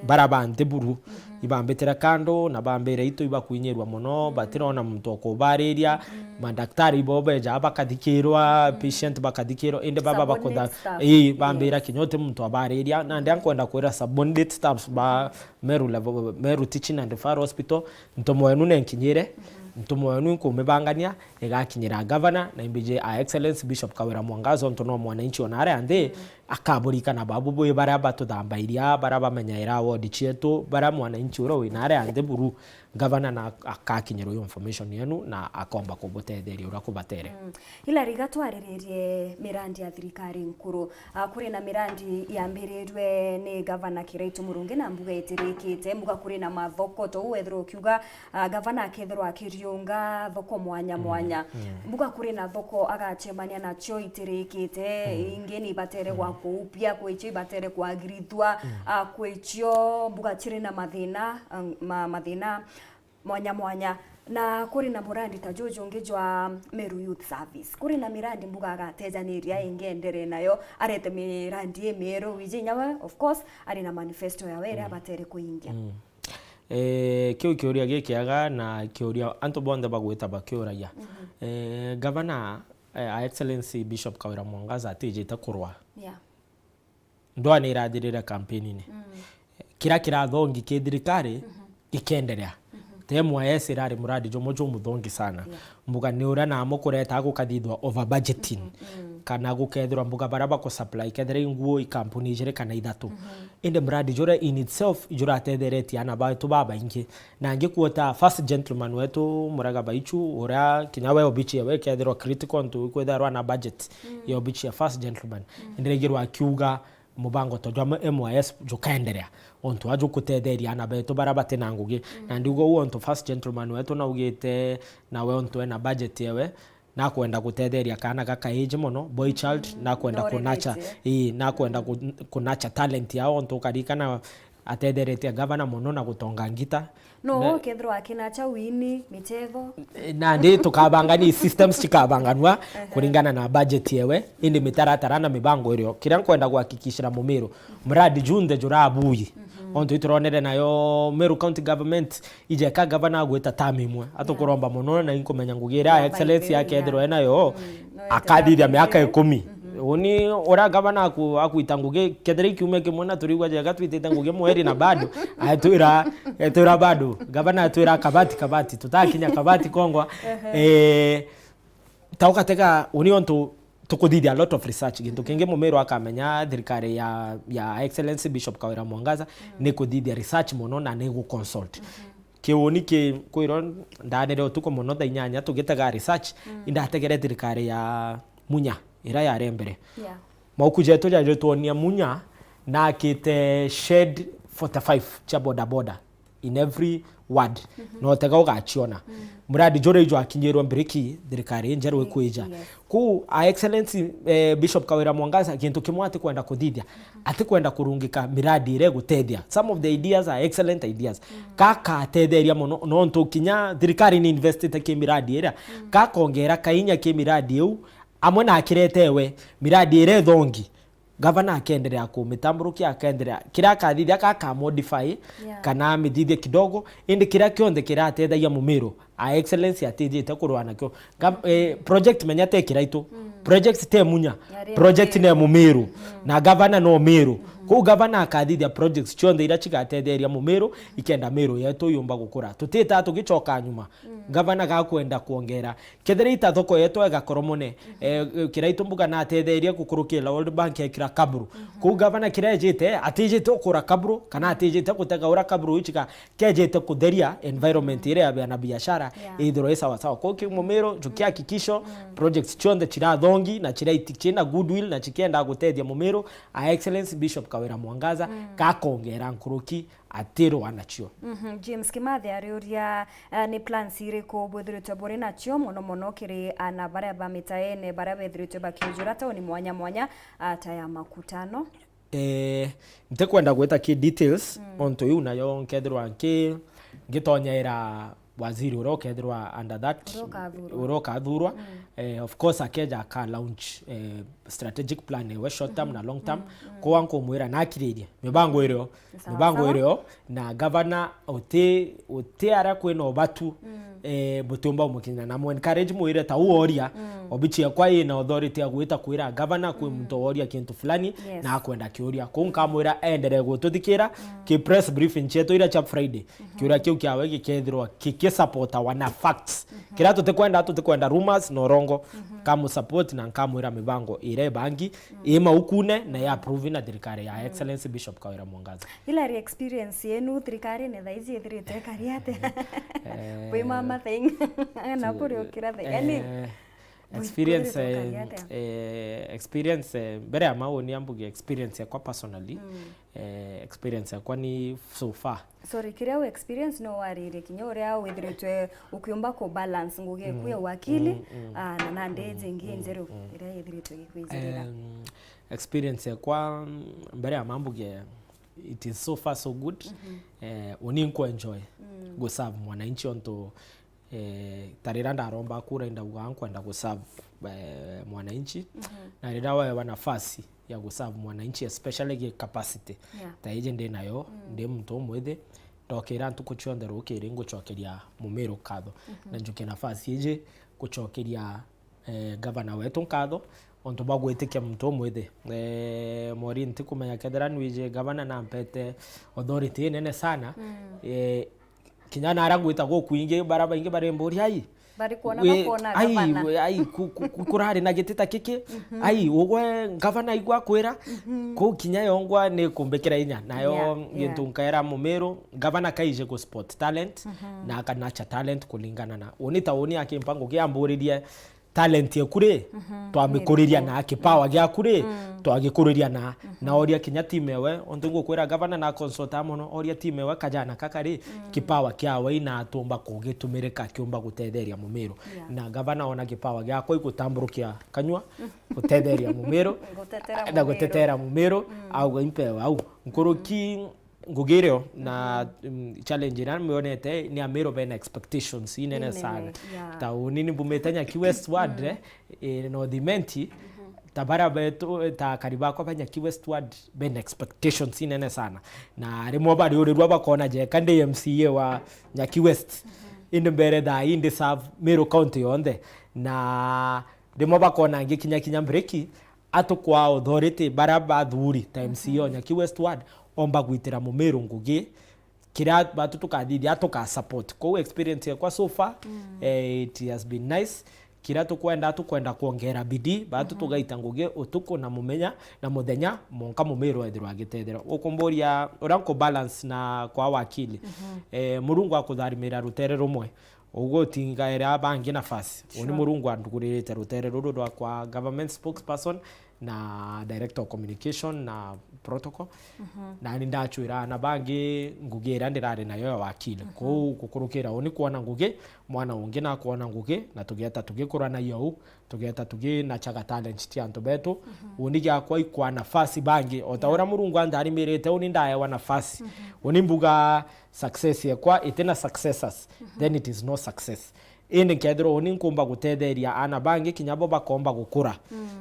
baria ba nthi buru, ibambitire kando na bambire itu ibakuinyirwa mono, batirona muntu wa kubariria, mandaktari ibo beja bakathikirwa, patient bakathikirwa, indi baba bakutha-, ii, bambira kinya uti muntu abariria, nandi ankwenda kwira subordinate staffs ba Meru Level, Meru Teaching and Referral Hospital, ntumo yenu nenkinyire, ntumo yenu nkumibangania, igakinyira gavana, na imbiji Her Excellency Bishop Kawira Mwangaza, ontu no mwananchi ona aria nthi, akaburikana babu bwi baria batuthambairia, baria bamenyaira ward cietu, baria mwananchi uria wina aria nthi buru, gavana na akakinyirwa iyo information yenu na akomba kubutetheria uria kubatere. Hilary, iga twariririe mirandi ya thirikari nkuru. Ah, kuri na mirandi yambirirwe ni gavana Kiraitu Murungi na mbuga itirikite, mbuga kuri na mathoko, tou wethirwa ukiuga, ah, gavana akethirwa akiriunga thoko mwanya mwanya. Mbuga kuri na thoko agacemania nacio itirikite, ingi ni ibatere gwa kuupia, kwicio ibatere kwagirithua, ah, kwicio mbuga ciri na mathina, ah, ma-, mathina mwanya mwanya. Na kuri na murandi ta juju ungi jwa Meru Youth Service. Kuri na mirandi mbuga agatejaniria ingi endere nayo, arete mirandi imieru, wiji nyawe, of course, ari na manifesto yawe iria abatere kuingia. Eh, kiu kiuria gikiaga na kiuria antu bonthe bagwita bakiuragia. Eh, gavana, eh, Her Excellency Bishop Kawira Mwangaza atijite kurwa. Yeah. Ndwaa ni irathirire kampeni-ini. Kiria kirathongi ki thirikari gikienderea. Te M Y S irari muradi jumwe jumuthongi sana. Mbuga ni uria namo kureta gukathithwa over budgeting. Kana gukethirwa mbuga baria bakusupply kethira i nguo i kampuni ijiri kana ithatu. Indi muradi juria in itself juratetheretie ana baitu babaingi. Na ngikwota first gentleman wetu Murega Baichu, uria kinya we obichi yawe ikethirwa critical ntu ikwithirwa na budget ya obichi ya first gentleman. Ndirigirwa akiuga mubango to jwa M Y S jukaenderea. Ontu aju kutetheria ana betu baria bati na ngugi. Na ndiuga uu ontu first gentleman wetu naugite nawe ontu ena budget yewe, nakwenda gutetheria kaana gaka age mono, boy child, nakwenda kunacha, ii, nakwenda ku-, kunacha talent yao, ontu ukarikana atetheretie gavana mono na gutonga ngita. No, na ukethirwa akina cha wini, michetho. Eh, nandi tukabangania systems chikabanganua kuringana na budget yewe, indi mitaratara na mibango irio. Kiria nkwenda kuhakikishira Mumiru, mradi junthe jurabui. Ontu ituronere nayo Meru County Government, ijeka gavana agwita term imwe. Atukuromba mono na inkumenya ngugi iria Excellency akethirwa enayo, akathithia miaka ikumi. Uni uria gavana aku-, akuita ngugi, kethira ikiumia kimwe na turigwa jega twitite ngugi mweri na bado, atwira, atwira bado, gavana atwira kabati, kabati, tutakinya kabati kongwa. Eh, ta ugatega, uni ontu tukuthithia a lot of research. Gintu kingi Mumiru akamenya thirikari ya, ya Excellency Bishop Kawira Mwangaza ni kuthithia research mono na ni gu consult. Kiuni ki kwirwa ndanire utuku mono thaa inyanya tugitega research, indategere thirikari ya Munya ira yari mbere. Yeah. Mauku jetu jaje twonia Munya na akite shed forty-five cha boda boda in every ward. No tega ugachiona. Muradi jure ijo akinyirwe mbiriki thirikari njeru ikwija. Yes. Kuu, a Excellency, eh, Bishop Kawira Mwangaza, gintu kimwe atikwenda kuthithia, atikwenda kurungika miradi iria igutethia. Some of the ideas are excellent ideas. Gakatetheria mono, nontu kinya thirikari ni investite ki miradi iria, gakongera kainya ki miradi iu, amwe na akiretewe miradi iria ithongi. Gavana akenderea kumitamburukia, akenderea kiria akathithia, gaka modify, yeah, kana amithithie kidogo, indi kiria kionthe kiratethagia Mumiru, a Excellency atijite kurua nakio. Gam-, eh, project menya te Kiraitu, project te Munya, project ne Mumiru, na gavana no Miru. Kuu gavana akathithia projects cionthe iria cigatetheria Mumiru, ikenda Miru yetu yumba gukura. Tutita tugicoka nyuma. Gavana gakwenda kuongera Kethira ita thoko yetu egakoromone, eh, Kiraitu mbuga natetherie gukurukira World Bank ekira kaburu. Kuu gavana kiria ejite, atijite ukura kaburu, kana atijite gutega ura kaburu iu chiga, kejite kutheria environment iria ya na biashara, yeah, ithirwe i sawa sawa. Kuu ki Mumiru, njukia hakikisho, projects cionthe chirathongi na chiraiti-, china goodwill na chikienda gutethia Mumiru, a Excellency Bishop Kawira Mwangaza, gakongera nkuruki atirwa nacio. Mhm. James Kimathi ariuria, eh, ni plans iriku bwithiritwe buri nacio, mono mono kiri ana baria ba mitaene, baria bethiritwe bakiujura tauni mwanya mwanya, ah, ta ya Makutano? Eh, ntikwenda gwita ki details, ontu iu nayo nkethirwa nki-, ngitonyaira waziri uria ukethirwa under that, uria ukathurwa, uria ukathurwa. Eh, of course, akeja aka launch, eh, strategic plan ewe short term na long term. Kwa nkumwira nakiririe mibango irio, mibango irio, na gavana uti, uti aria kwina ubatu, eh, butiumba umukinyira, na mu encourage mwire ta uoria, obichi yakwa ina authority ya gwita kwira gavana kwi muntu woria kintu fulani, yes, na akwenda kiuria. Kuu nkamwira enderee gututhikira ki press briefing cietu iria cia Friday. Kiuria kiu kiawe gikethirwa kikisupportawa na facts. Kiria tutikwenda, tutikwenda rumors na urongo. Nkamusupport na nkamwira mibango iria ibangi, i maukune na i approve na thirikari ya Excellency Bishop Kawira Mwangaza. Ila ri experience yenu thirikarine thaa ici ithirite ikari atia? Eh, bwi mama thing. Na kuriukira the, yani, eh, experience, eh, eh, experience, eh, mbere ya mau ni ambuge experience yakwa personally. Eh, experience yakwa ni so far. Sorry, kiria u experience no waririe kinya uria withiritwe ukiumba ku balance ngugi eku ya wakili, ah, na, na ndeji ingi njeru iria yithiritwe igikwizirira. Em, experience yakwa, mm, mbere ya mambuge, it is so far so good. Eh, uni nku enjoy gu serve mwananchi ontu eh, ta riria ndaromba kura, indauga nkwenda gu serve, eh, mwananchi. Na riria wewa nafasi ya gu serve mwananchi, especially gi capacity ta iji ndi nayo, ndi muntu umwithi, ndokira ntuku cionthe rukiri ngucokeria Mumiru nkatho. Na njukie nafasi iji gucokeria eh, gavana wetu nkatho, ontu bwa gwitikia muntu umwithi. Eh, Maureen, ntikumenya kethira nwiji gavana nampete authority inene sana. Eh, kinya nara ngwita guku ingi, bara baingi barimburia, ai, bari kwona, we, bakona ai, gavana. We, ai, ku-, ku-, ku-, kurari na giti ta kiki, ai, ugwe gavana igwa kwira, kuu kinya yongwa ni kumbikira inya. Nayo, yeah, yeah, gintu nkaera Mumiru, gavana kaije ku spot talent, na akanacha talent kulingana na uni ta uni akimpa ngugi amburirie, talent eku ri, twamikuriria na kipawa giaku ri, twagikuriria na, na oria kinya team ewe, ontu ngukwira gavana na consulta mono, oria team ewe kajana kaka ri, kipawa kiawe ina atumba kugitumirika kiumba gutetheria Mumiru. Yeah. Na gavana ona kipawa giakwa igutamburukia kanyua, gutetheria Mumiru, na gutetera Mumiru, auga impewe au. Nkuruki ngugi irio na, mm, challenge iria mbonete ni Amiru bena expectations inene sana. Yeah. Ta uni ni mbumite Nyaki West Ward, eh, eh, North Imenti, ta bara betu, ta akari bakwa ba Nyaki West Ward, bena expectations inene sana. Na rimwe bariurirua bakona jeka ndi M C A wa Nyaki West. Indi mbere thaa ii ndi serve Meru County yonthe. Na rimwe bakona ngikinya kinya mbreki, atukwa authority bara bathuri ta M C A o Nyaki West Ward, omba gwitira Mumiru ngugi, kiria batu tukathithia tuka support. Kou experience yakwa so far, eh, it has been nice. Kiria tukwenda, tukwenda kwongera bidii, batu tugaita ngugi utuku na mumenya na muthenya, monka Mumiru ethirwa agitethera. Ukumburia uria nku balance na kwa wakili. Eh, Murungu akutharimira rutere rumwe. Uguo utingaira bangi nafasi. Uni Murungu anduguririte rutere ruru rwa kwa government spokesperson na director of communication na protocol. Nani ndachwira ana bangi ngugi iria ndirari nayo ya wakili. Kou gukurukira uni kwona ngugi, mwana ungi nakwona ngugi, na tugieta tugikuranagia uu, tugieta tuginachaga talent cia antu betu. Uni giakwa ikwa nafasi bangi. O ta uria Murungu antharimirite, uni ndaewa nafasi. Uni mbuga success yekwa itina successors, then it is no success. Indi nkethirwa uni nkumba gutetheria ana bangi, kinya bo bakomba gukura.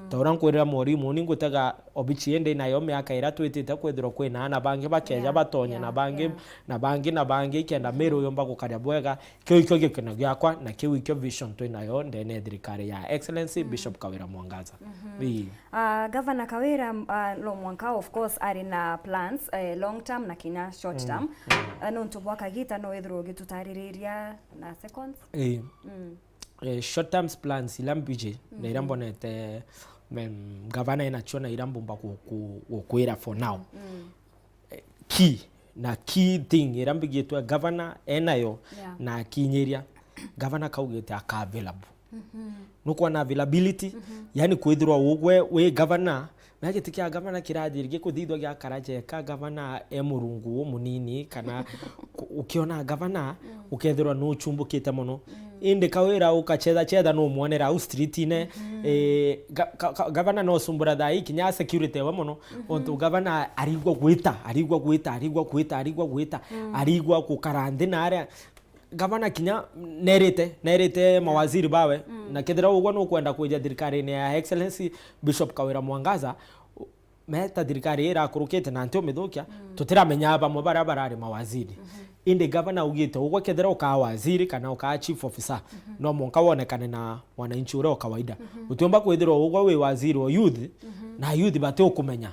Ta uria nkwirira mwarimu, uni ngutega obichi indi nayo miaka iria twitite kwithirwa kwina ana bangi bakeja batonye na bangi, na bangi, na bangi, ikenda Miru yumba gukaria bwega. Kiu ikio gikeno giakwa, na kiu ikio vision twinayo ndene ya thirikari ya Excellency Bishop Kawira Mwangaza. Ii. Ah, Governor Kawira, ah, no mwanka, of course, ari na plans, eh, long term na kinya short term. Ah, nontu bwa kagita no withirwe ugitutaririria na seconds. Ii. Eh, short term plans ila mbiji, na ila mbonete, em, gavana enacio na ila mbumba gu-, gu-, gukwira for now. Eh, key, na key thing ira mbigitwe governor enayo na akinyiria, governor kaugite aka available. Nukwona availability, yani kwithirwa ugwe wi governor, na giti kia governor kirathiri gikuthithwa giakara jeka, governor e Murungu umunini, kana ku-, ukiona governor ukethirwa nuchumbukite mono. Indi Kawira ukachetha chetha numwonera au street-ine. Eh, ga-, ka-, ka-, gavana no sumbura thaa ii kinya security we mono. Ontu gavana arigwa gwita, arigwa gwita, arigwa gwita, arigwa gwita, arigwa gukara nthi na aria. Gavana kinya nerite, nerite mawaziri bawe, na kethira ugwa nukwenda kwija thirikarine ya Excellency Bishop Kawira Mwangaza, meta thirikari irakurukite na nti umithukia, tutiramenya bamwe baria barari mawaziri. Indi gavana augite, ugwe kethira ukaa waziri kana ukaa chief officer, no mwanka wonekane na mwananchi uria o kawaida. Utiumba kwithirwa ugwe wi waziri wa youth, na youth bati ukumenya.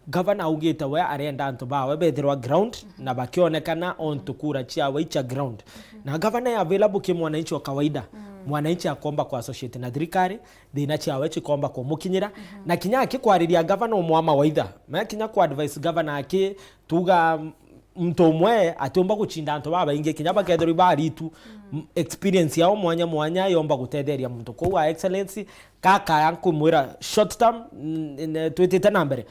Gavana augite we arenda antu bawe bethirwa ground na bakionekana ontu kura ciawe icha ground. Na gavana e available ki mwananchi o kawaida. Mwananchi akomba ku associate na thirikari, thina ciawe cikomba kumukinyira, na kinya akikwariria gavana umwa mawaitha, na kinya ku advise gavana aki tuga muntu umwe atiumba guchinda antu babaingi, kinya bakethirwa ibaritu, m-, experience yao mwanya mwanya yomba gutetheria muntu. Kou wa excellency, gaka ya nkumwira short term, n-, n-, twitite na mbere.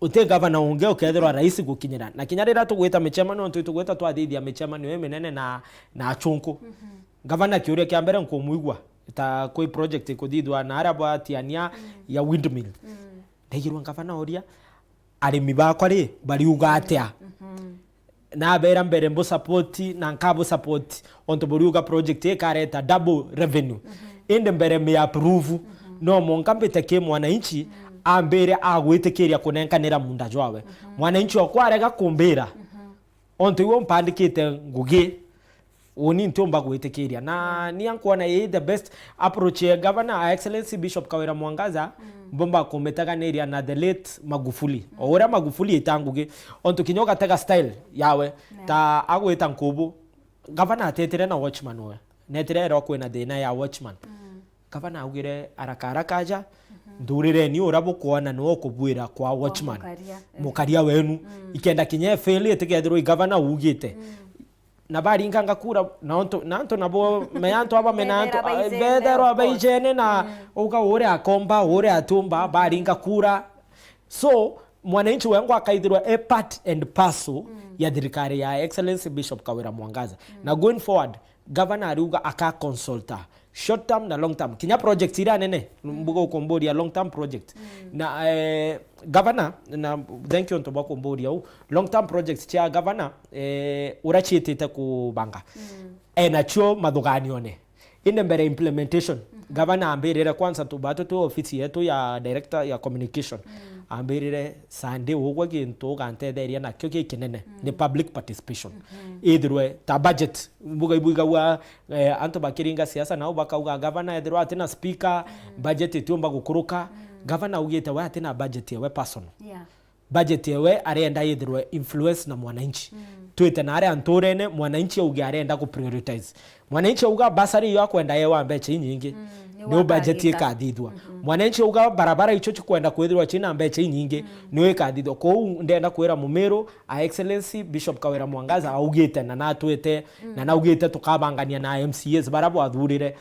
Uti gavana ungi ukethirwa rahisi gukinyira. Na kinya riria tugwita micemanio, ntu tugwita twathithia micemanio iminene na, na achunku. Gavana kiuria kia mbere nkumwigua, ta kwi project ikuthithwa na aria batiania ya windmill. Ndaigirwa gavana oria, arimi bakwa ri, bariuga atia? Nabera mbere mbu support na nkabu support, ontu buriuga project ikareta double revenue. Indi mbere mi approve, no monka mbite ki mwananchi, ambire agwitikiria kunenkanira munda jwawe. Mwananchi okwa arega kumbira, ontu iwe umpandikite ngugi, uni ntiumba gwitikiria. Na nia nkwona ii the best approach ya Governor, Her Excellency Bishop Kawira Mwangaza, mbumba kumitegania na the late Magufuli. O uria Magufuli ita ngugi, ontu kinya ugatega style yawe, ta agwita nkubu, Governor atetire na watchman we. Netire ero kwina thina ya watchman. Gavana augire, "Haraka haraka aja, nthurireni uria bukwona niwe ukubwira kwa watchman, mukaria, eh, mukaria wenu. Ikenda kinya fail itigethirwa i gavana ugite." Na baringanga kura, na ontu, na antu nabo, me antu aba mena antu, betherwa baijene na uga uria akomba, uria atumba, baringa kura. So, mwananchi wengwa akaithirwa e part and parcel ya thirikari ya Excellency Bishop Kawira Mwangaza. Na going forward, Governor ariuga aka consulta short term na long term. Kinya projects iria nene, mbuga ukumburia long term project. Na, eh, governor, na thank you ntu bwa kumburia u. Long term projects cia governor, eh, uria ciitite kubanga. Enacio mathuganione. Indi mbere implementation, governor ambirire kwanza tu batu tu ofisi yetu ya director ya communication. Ambirire, "Sunday ugwe gintu ugantetheria nakio gikinene ni public participation." Ithirwe ta budget, mbuga ibuigagua, eh, antu bakiringa siasa nao bakauga, "Governor ethirwa atina speaker, budget itiumba gukuruka." Governor augite we atina budget ewe personal. Yeah. Budget ewe arenda ithirwe influence na mwananchi. Twite na aria nturene, mwananchi auge arenda ku prioritize. Mwananchi auga bursary iyo akwenda ewa mbecha inyingi. Ni u budget ikathithua. Mwananchi auga barabara icio cikwenda kwithirwa cina mbecha inyingi, ni u ikathithua. Kou ndenda kwira Mumiru, a Excellency Bishop Kawira Mwangaza augite na natwite, na naugite tukabangania na M C As bara bwathurire.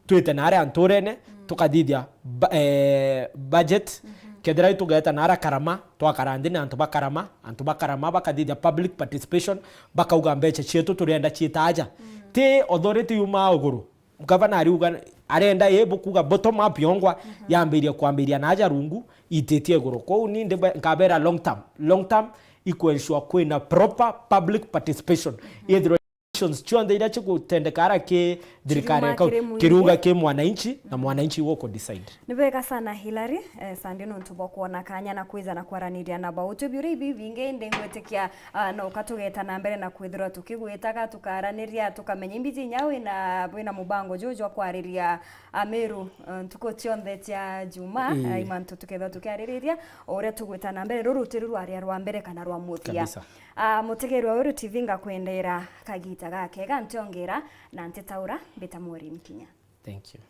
Twite na aria nturene, tukathithia ba-, eh, budget. Kethira itugeta na ara Karama, twakara nthi na antu ba Karama, antu ba Karama bakathithia public participation, bakauga mbecha cietu turenda ciita aja. Ti authority yumaa uguru. Gavana ariuga, arenda i bukuga bottom up yongwa, yambiria kwambiria na aja rungu, ititie iguru. Kwou ni ndi nkabera long term. Long term, ikwensure kwina proper public participation. Ithirwe actions cionthe iria cigutendeka ara ki thirikari, kiriuga ki mwananchi, na mwananchi guku decide. Ni bwega sana, Hilary, eh, Sande, nontu bwa kwona kanya na kwiza na kwaraniria na bau. Tubiuria ibi bingi, indi ngwitikia, ah, no ukatugeta na mbere na kwithirwa tukigwitaga, tukaraniria, tukamenya imbiji inya wina, wina mubango juu jwa kwariria Ameru, eh, ntuku cionthe cia Juma, eh, imantu tukethirwa tukiaririria, o uria tugwita na mbere, ruru ti ruru rwaria rwa mbere kana rwa muthia. Kabisa. Ah, mutegerwa Weru T V, ngakwendera kagita gakega, ntiongera na ntitaura, mbita Maureen Kinya. Thank you.